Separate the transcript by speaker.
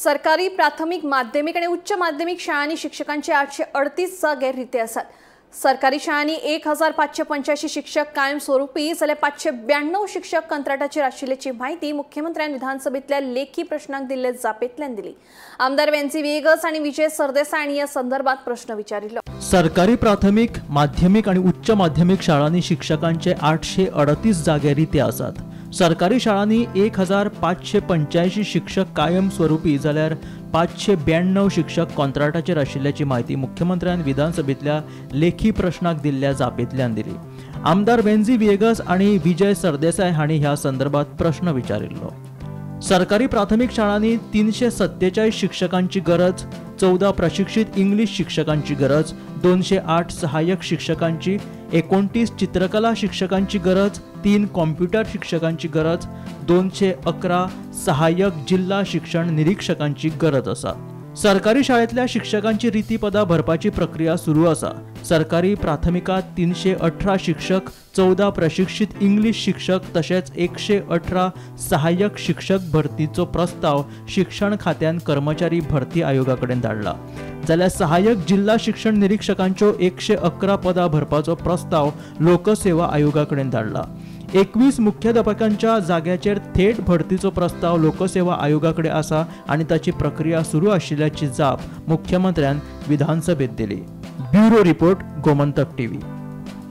Speaker 1: सरकारी प्राथमिक माध्यमिक आणि उच्च माध्यमिक शाळांनी शिक्षकांचे 838 जागे रिते आसात। सरकारी शाळांनी 1585 शिक्षक कायमस्वरूपी जाल्यार 592 शिक्षक कंत्राटाचेर आशिल्ल्याची माहिती मुख्यमंत्र्यान विधानसभेतल्या लेखी प्रश्नाक दिल्ले जापेंतल्यान दिली। आमदार वेन्झी व्हिएगस आणि विजय सरदेसाय हांणी ह्या संदर्भात प्रश्न विचारिल्लो।
Speaker 2: सरकारी प्राथमिक माध्यमिक आणि उच्च माध्यमिक शाळांनी शिक्षकांचे 838 जागे रिते आसात। सरकारी शाळांनी 1585 शिक्षक कायमस्वरूपी जाल्यार 592 शिक्षक कॉन्ट्रॅक्टाचेर आशिल्ल्याची माहिती मुख्यमंत्र्यान विधानसभेतल्या लेखी प्रश्नाक दिल्ल्या जापेंतल्यान दिली। आमदार वेन्झी व्हिएगस आणि विजय सरदेसाय हांणी ह्या संदर्भात प्रश्न विचारिल्लो। सरकारी प्राथमिक शाळांनी 347 शिक्षकांची गरज, 14 प्रशिक्षित इंग्लिश शिक्षकांची गरज, 208 सहाय्यक शिक्षकांची, 29 चित्रकला शिक्षकांची गरज, 3 कॉम्प्युटर शिक्षकांची गरज, 211 सहाय्यक जिल्हा शिक्षण निरीक्षकांची गरज आसा। सरकारी शाळेतल्या शिक्षकांची रिती पदां भरपाची प्रक्रिया सुरू आसा। सरकारी प्राथमिकात 318 शिक्षक, 14 प्रशिक्षित इंग्लिश शिक्षक तशेंच 118 सहाय्यक शिक्षक भरतीचो प्रस्ताव शिक्षण खात्यान कर्मचारी भरती आयोगा कडेन धाडला। जाल्यार सहाय्यक जिल्हा शिक्षण निरीक्षकांच्यो 111 पदां भरपाचो प्रस्ताव लोकसेवा आयोगा कडेन धाडला। 21 मुख्याध्यापकांच्या जाग्याचेर थेट भरतीचो प्रस्ताव लोकसेवा आयोगा कडेन आसा आनी ताची प्रक्रिया सुरू आशिल्ल्याची जाप मुख्यमंत्र्यान विधानसभेत दिली। Bureau report, Gomantak TV.